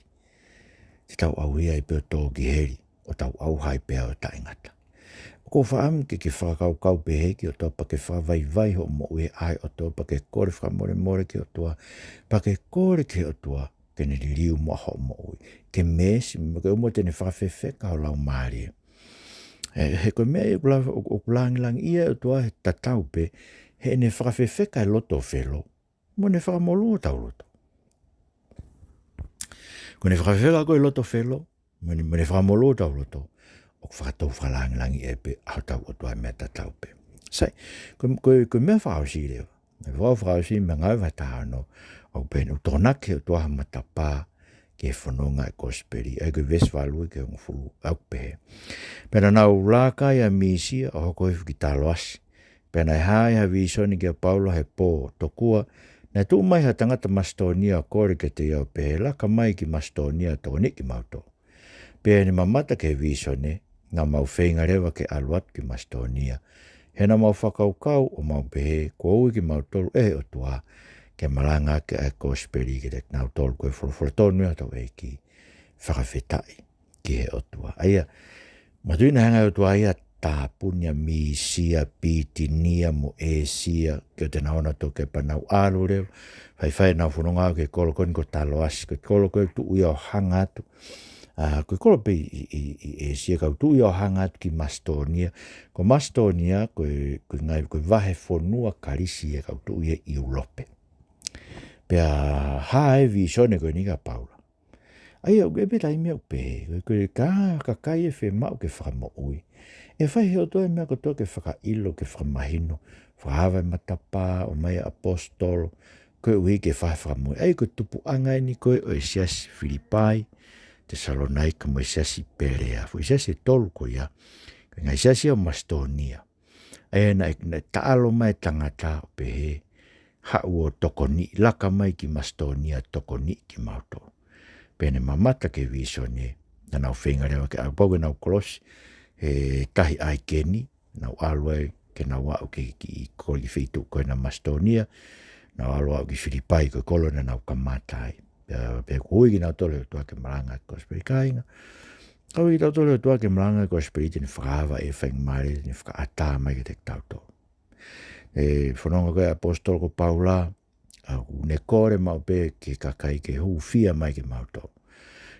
te tau ʻauha ai pē ʻo tō ki heli, ʻo tau ʻauha ai pē ʻo taʻengata. ʻOku ou fakaʻamu ke ke fakakaukau pehē ki he ʻOtua, pea ke fakavaivai hoʻo moʻui he ʻao ʻo e ʻOtua, pea ke kole fakamolemole ki he ʻOtua, pea ke kole ki he ʻOtua ke ne liliu muʻa hoʻo moʻui. Ke meesi, mo ke ʻumo te ne fakafefeka ho laumālie. Ē, he ko e meʻa ia ʻoku la-, ʻoku, ʻoku langilangiʻia e ʻOtua he tatau pē heʻene fakafefeka e loto ʻo Felo, mo ne fakamolū hotau loto. Ko ʻene fakafefeka ko ē e loto ʻo Felo, mo ne, mo ne fakamolū hotau loto, ʻoku fakatou fakalangilangiʻia pē ʻa hotau ʻOtua he meʻa tatau pē. Sai, ko, ko, ko e meʻa fakaʻosi leva. Meʻa fakaʻosi mei he Ngāue vahe taha ono, ʻoku pehē ni: ʻOku tokonaki ʻe he ʻOtua ha matapā ki he fononga ʻo e kosipeli. ʻA ia ko e veesi valu ki he hongofulu, ʻoku pehē: Pea naʻa nau laka ai ʻa Misia ʻo hoko hifo ki Taloasi. Pea naʻe hā ai ha vīsone kia Paula he pō, tokua naʻe tuʻu mai ha tangata Masitōnia ʻo kole kiate ia ʻo pehē, Laka mai ki Masitōnia ʻo tokoniʻi kimautolu. Pea ʻi heʻene mamata ki he vīsone, naʻa mau feinga leva ke ʻalu atu ki Masitōnia. He naʻa mau fakakaukau ʻo mau pehē, Kuo ui kimautolu ʻe he ʻOtua ke malangaʻaki ʻa e kosipeli kiate kinautolu. Ko e folofola tonu ia ʻa hotau ʻEiki. Fakafetaʻi ki he ʻOtua. ʻA ia, manatuʻi naʻe hanga ʻe he ʻOtua ia ʻo tāpuni ʻa Misia, Pitinia mo ʻĒsia, ke ʻoua te nau ō ʻo toki pē nau ʻalu leva, faifai ʻenau fononga ki he kolo ko eni ko Taloasi, ko e kolo ko ē tuʻu ia ʻo hanga atu. ʻA, ko e kolo pē ʻi, ʻi, ʻi ʻĒsia, kae tuʻu ia ʻo hanga atu ki Masitōnia. Ko Masitōnia, ko e, ko e ngaahi, ko e vahefonua Kalisi ia, kae tuʻu ia ʻi ʻIulope. Pea hā e vīsone ko eni kia Paula. ʻA ia, ʻoku ʻi ai pē taimi ʻoku pehē, ko e, ko e ka, kakai ʻe fiemaʻu ke fakamoʻui, ʻe fai ʻe he ʻOtua e meʻa kotoa ke fakaʻilo, ke fakamahino, fakaava e matapā, ʻomai ʻaposetolo, koeʻuhi ke fai fakamoʻui. ʻA ia, ko e tupuʻanga eni ko ē ʻo e siasi Filipai, Tesalonaika mo e siasi Pelea. Foʻi siasi ʻe tolu ko ia, ko e ngaahi siasi ʻo Masitōnia. ʻA ia naʻe, naʻe taʻalo mai e tangata ʻo pehē, haʻu ʻo tokoniʻi, laka mai ki Masitōnia tokoniʻi kimautolu. Pea ne mamata ki he vīsone, naʻa nau feinga leva ke ʻalu, pau ke nau kolosi he tahi ʻAikeni, nau ʻalu ai ke nau aʻu ki, ki, ki he feituʻu ko ena Masitōnia, nau ʻalu aʻu ki Filipai ko e kolo naʻa nau kamata ai. Pea, pea ui kinautolu ʻe he ʻOtua ke malanga e kosipeli, kāinga. Ka ui kitautolu ʻe he ʻOtua ke malanga e kosipeli, te ne fakaava e faingamālie, te ne fakaʻatā mai kiate kitautolu. ʻE fononga ko ē ʻa e ʻaposetolo ko Paula, ʻa, ʻoku ne kole maʻu pē ki he kakai ke hūfia mai kimautolu.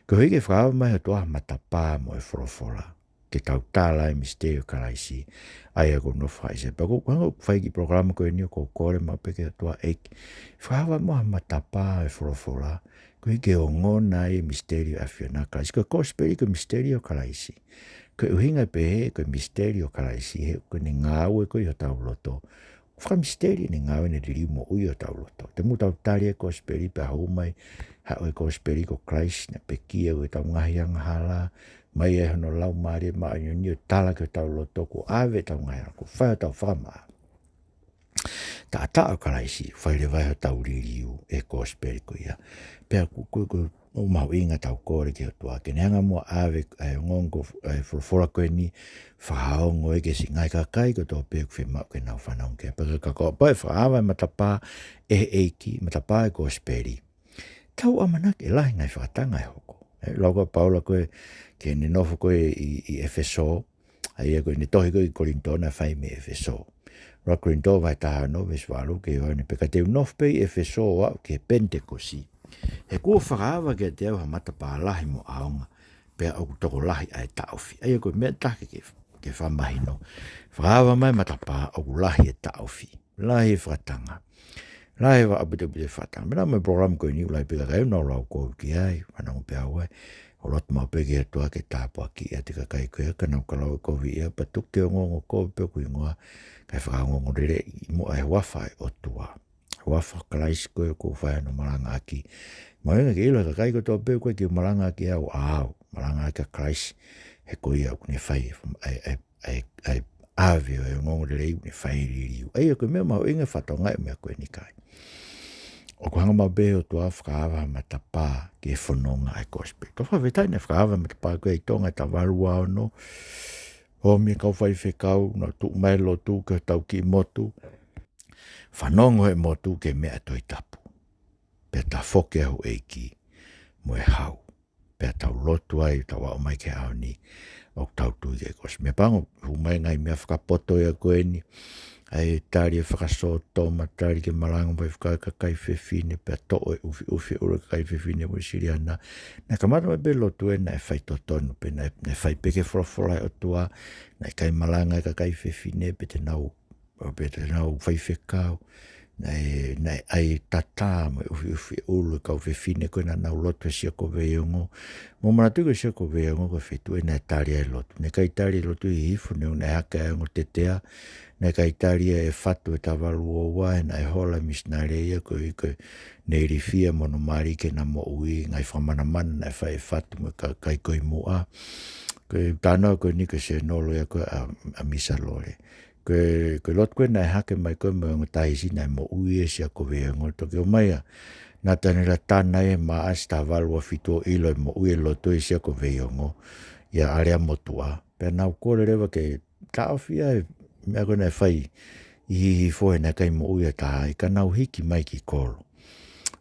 Koeʻuhi ke fakaava mai ʻe he ʻOtua ha matapā mo e folofola, ke tau tala e misiteli ʻo Kalaisi, ʻa ia ʻoku nofo ʻi he siasi. Pea ʻoku ou hanga ʻo fai e kiʻi polokalama ko eni ʻoku ou kole maʻu pē ki he ʻOtua, ʻEiki, fakaava mai ha matapā e folofola, koeʻuhi ke ongona ai e misiteli ʻo e ʻAfiona ʻa Kalaisi. Ko e kosipeli ko e misiteli ʻo Kalaisi. Ko e ʻuhinga pē he ko e misiteli ʻo Kalaisi, he ko ʻene ngāue ko ē ʻi hotau loto, fakamisiteli ʻene ngāue, ʻene liliu moʻui ʻi hotau loto. Te mou tau tali e kosipeli pea hū mai, haʻu e kosipeli ko Kalaisi, naʻe pekia ʻi heʻetau ngaahi angahala, mai ai hono Laumālie Māʻoniʻoni ʻo tala ki hotau loto kuo ʻave ʻetau ngaahi angahala, kuo fai hotau fakamaʻa. Taʻataʻa ʻo Kalaisi, fai leva ʻe hotau liliu e kosipeli ko ia. Pea ʻoku, ʻoku, ʻoku, ʻoku mahuʻinga ʻetau kole ki he ʻOtua ke ne hanga muʻa ʻo ʻave ʻa e ongoongo, ʻa e folofola ko eni, fakaongo ia ki he siʻi ngaahi kakai kotoa pē ʻoku fiemaʻu ke nau fanongo ki ai. Pea ka ko e pau ʻe fakaava e matapā ʻe he ʻEiki, matapā e kosipeli, tau ʻamanaki ʻe lahi e ngaahi fakatanga ʻe hoko. ʻE, lau ko ē ʻa Paula ko ē ki heʻene nofo ko ē ʻi, ʻi ʻEfesō, ʻa ia ko ʻene tohi ko ē ki Kolinitō naʻe fai mei ʻEfesō. ʻUluaki Kolinitō vahe taha ono veesi valu, ke ʻoua naʻa pehē, ka te u nofo pē ʻi ʻEfesō ʻo aʻu ki he Penitekosi, he kuo fakaava kiate au ha matapā lahi mo ʻaonga, pea ʻoku tokolahi ʻa e taʻofi. ʻA ia ko e meʻa taha ke, ke fakamahino. Fakaava mai e matapā, ʻoku lahi e taʻofi, lahi e fakatanga, lahi e ʻaupito ʻaupito e fakatanga. Meʻa mo e polokalama ko eni, ʻoku lahi pē kakai ʻoku nau lau kovi ki ai, fanongo pē au ai. ʻOku lotu maʻu pē ki he ʻOtua ke tāpuakiʻi ʻa e kakai ko ia, ka nau ka lau kovi ia, pea tuku ke ongoongo kovi pē ʻoku hingoa, kae fakaongoongo lelei muʻa ʻi he huafa ʻo e ʻOtua. Huafa ʻo Kalaisi ko ē ʻoku ou fai hono malangaʻaki. Mahuʻinga ke ʻilo ʻe he kakai kotoa pē ʻoku ʻikai ke malangaʻaki au, ʻa au, malangaʻaki ʻa Kalaisi, he ko ia ʻoku ne fai ʻa e, ʻa e, ʻa e, ʻa e ʻave ʻo e ongoongolelei, ʻoku ne fai e liliu. ʻA ia ko e meʻa mahuʻinga e fatongia ʻo e meʻa ko eni, kāinga. ʻOku hanga maʻu pē ʻe he ʻOtua ʻo fakaava ha matapā ki he fononga ʻa e kosipeli. Ko e fakafetaʻi naʻe fakaava e matapā ko ē ʻi Tonga ʻi he taha valu ua ono, ʻo mei he kau faifekau, naʻa nau tuʻu mai ʻo lotu ki hotau kiʻi motu. Fanongo ʻe he motu ki he meʻa ʻa e Tohi Tapu, pea tafoki ʻa e houʻeiki mo e hau, pea tau lotu ai, tau aʻu mai ki he ʻaho ni, ʻoku tau tui ki he kosipeli. Meʻapango, hū mai e ngaahi meʻa fakapoto ia ko eni, ʻa e tali e fakasōtoma, tali ki he malanga ʻa e faifekau ki he kakai fefine, pea toʻo e ʻufiʻufi e ʻulu ʻo e kakai fefine mo e Siliana. Naʻe kamata mai pē e lotu ē naʻe faitotonu pē, naʻe, naʻe fai pē ki he folofola ʻa e ʻOtua, naʻe ʻikai malanga e kakai fefine pe te nau, pe te nau faifekau. Naʻe, naʻe ʻai e tatā mo e ʻufiʻufi e ʻulu ʻo e kau fefine ko ē naʻa nau lotu he Siasi ko Veiongo. Mou manatuʻi ko e Siasi ko Veiongo ko e feituʻu ē naʻe tali ai e lotu. Naʻe ʻikai tali e lotu ʻi Hihifo, neongo naʻe hake ʻa e ongo tetea. Naʻe ʻikai tali ia ʻe he fatu ʻi he taha valu ua ua, he naʻe hola e misinale ia ko ē, ko ē naʻe ilifia mo hono mali ke na moʻui, ngaahi fakamanamana naʻe fai ʻe he fatu mo e kakai ko ē ʻi muʻa. Ko e talanoa ko eni ko e sēnolo ia ko ē ʻa, ʻa Misa Lole. Ko e, ko e lotu ko ē naʻe hake mai ko ē mo e ongo Tahisi naʻe moʻui e Siasi ko Veiongo, toki ʻomai ʻa Nataniela Tana ʻi he Maʻasi taha valu ua fitu ʻo ʻilo e moʻui e lotu e Siasi ko Veiongo ʻia ʻAleamotuʻa. Pea nau kole leva ke taʻofi ʻa e meʻa ko ē naʻe fai ʻi Hihifo he naʻe ʻikai moʻui ha taha ai, ka nau hiki mai ki kolo.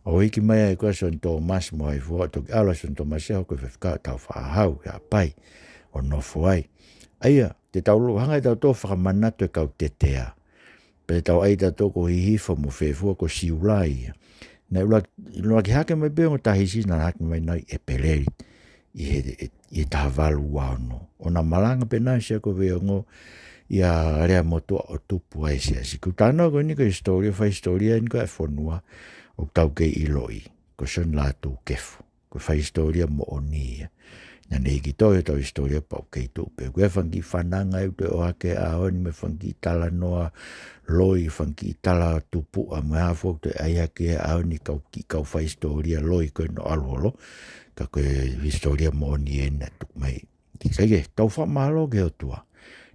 ʻO hiki mai ai ko ē ʻa Sione Tōmasi mo Haifua, toki ʻalu ʻa Sione Tōmasi ʻo hoko ko e faifekau ʻo Tāufaʻāhau ʻi Haʻapai ʻo nofo ai. ʻA ia, te tau lo-, hanga ʻe tautolu ʻo fakamanatu e kau tetea. Pea tau ʻai tautolu ko Hihifo mo Fefua ko Siulai ia. Naʻe ʻuluaki, ʻuluaki hake mai pē ʻo Tahisi naʻa hake mai nai ʻEpeleli ʻi he, ʻi he taha valu ua ono. ʻO na malanga pē nai ʻa Siakoveiongo ia Leamotuʻa ʻo tupu ai e siasi. Ko e talanoa ko eni ko e hisitōlia, fai hisitōlia eni ko e fonua ʻoku tau kei ʻiloʻi. Ko Sione Lātūkefu. Ko e fai hisitōlia moʻoni ia. Naʻa ne hiki tohi ʻetau hisitōlia pea ʻoku kei tuʻu pē. Ko e fanga kiʻi fananga ʻoku toe ʻohake he ʻaho ni mo e fanga kiʻi talanoa loi, fanga kiʻi tala tupuʻa mo e hā fua ʻoku toe ʻai hake he ʻaho ni kau kiʻi kau fai hisitōlia loi ko ē ʻoku ʻalu holo. Ka ko e hisitōlia moʻoni eni naʻe tuku mai. Kae kehe, tau fakamālō ki he ʻOtua.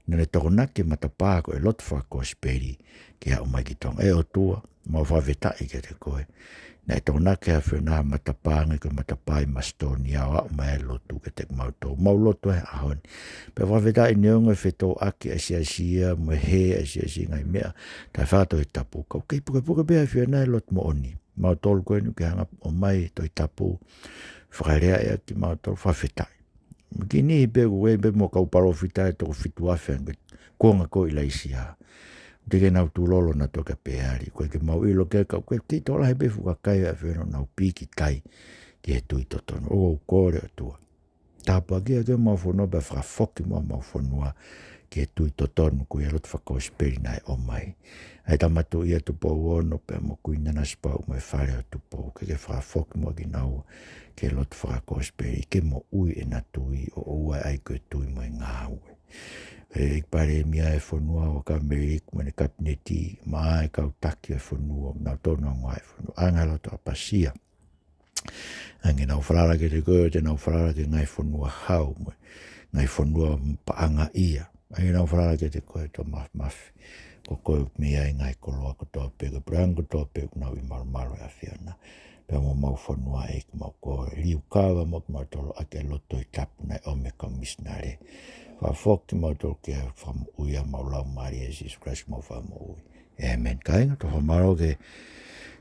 Naʻa ne tokonaki e matapā ko e lotu fakakosipeli ke aʻu mai ki Tonga. ʻE ʻOtua, mau fakafetaʻi kiate koe. Naʻe tokonaki ʻe he ʻAfiona e matapā ni ko e matapā ʻi Masitōnia ʻo aʻu mai e lotu kiate kimautolu. Mau lotu he ʻaho ni. Pea fakafetaʻi neongo e fetōʻaki ʻa e siasi ia mo e hē ʻa e siasi ngaahi meʻa taʻe fakatohitapu. Ka ʻoku kei pukepuke pē ʻe he ʻAfiona e lotu moʻoni. Mautolu ko eni ʻoku ke hanga ʻo ʻomai e Tohi Tapu. Fakalea ia kimautolu, fakafetaʻi. Mo e kiʻi niʻihi pē ʻoku ʻi ai pē mo e kau palōfita ʻe toko fitu afe ange kuonga ko ē ʻi Laisia. ʻOku teʻeki ke nau tulolo nautolu ki Peali. ʻOku ʻikai ke mau ʻilo ki ai ka ʻoku kei tokolahi pē fuʻu kakai ʻa e ʻAfiona ʻoku nau pīkitai ki he tui totonu. ʻOku ou kole ʻOtua, tāpuakiʻi ʻaki homau fonua pea fakafoki muʻa homau fonua ki he tui totonu ko ia e lotu fakakosipeli naʻe ʻomai. ʻA e Tama Tuʻi ʻa Tupou Ono pea mo Kuini Nanasipauʻu mo e Fale ʻo Tupou, ke ke fakafoki muʻa kinaua ki he lotu fakakosipeli ke moʻui ʻena tui ʻo ʻoua ʻe ʻai ko e tui mo e ngāue. ʻE ʻEiki Palēmia ʻo e fonua, ʻa Kameliku mo ʻene kapineti, mo e kau taki ʻo e fonua, nautolu ʻoku nau ongoʻi e fonua. ʻAnge ha loto ʻapasia. ʻAnge ʻenau falala kiate koe ʻo te nau falala ki he ngaahi fonua hau mo e ngaahi fonua paʻangaʻia. ʻAnge ʻenau falala kiate koe ʻo te nau mafimafi. Ko koe ʻoku mei ai e ngaahi koloa kotoa pē, ko e puleʻanga kotoa pē ʻoku nau ʻi malumalu ʻo e ʻAfiona. Pea mo homau fonua ʻEiki, mau kole, liukava mo kimautolu ʻaki e lotu Tohi Tapu naʻe ʻomi ʻe he kau misinale. Fakafoki kimautolu ki he fakamoʻui ʻa homau laumālie, ʻia Sīsū Kalaisi homau Fakamoʻui. ʻĒmeni. Kāinga, tau fakamālō ki he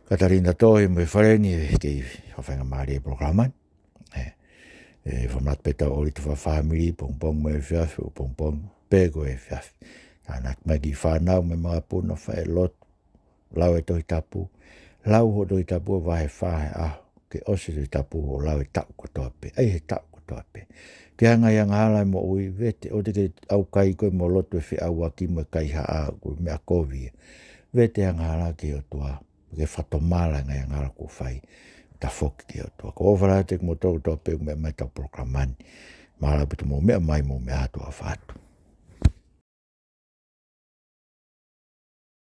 Katalina Tohi mo e fale ni ʻoku kei fakafaingamālie e polokalama ni. ʻE, ʻe, fakamanatu pē ʻetau ʻōlita fakafāmili, pongipongi mo e efiafi, ʻo pongipongi pē ko e efiafi. Tānaki mai e kiʻi fānau mo e makapuna, fai e lotu, lau e Tohi Tapu, lau hoʻo Tohi Tapu ʻo vahe fā he ʻaho, ke ʻosi e Tohi Tapu ʻo lau e taʻu kotoa pē, ʻai he taʻu kotoa pē. Ke hanga ʻe he angahala e moʻui, vete, ʻoua te ke ʻaukai koe mo e lotu ʻo e feʻauaki mo e kaihaʻa, ko e meʻa kovi ia. Vete e angahala ki he ʻOtua, ke fakatomala e ngaahi angahala kuo fai, tafoki ki he ʻOtua. Ko e ʻofa lahi atu kiate kimoutolu kotoa pē ʻoku meʻa mai ki heʻetau polokalama ni. Mālō ʻaupito hoʻomou meʻa mai, mou meʻa ā, tuʻa ʻofa atu.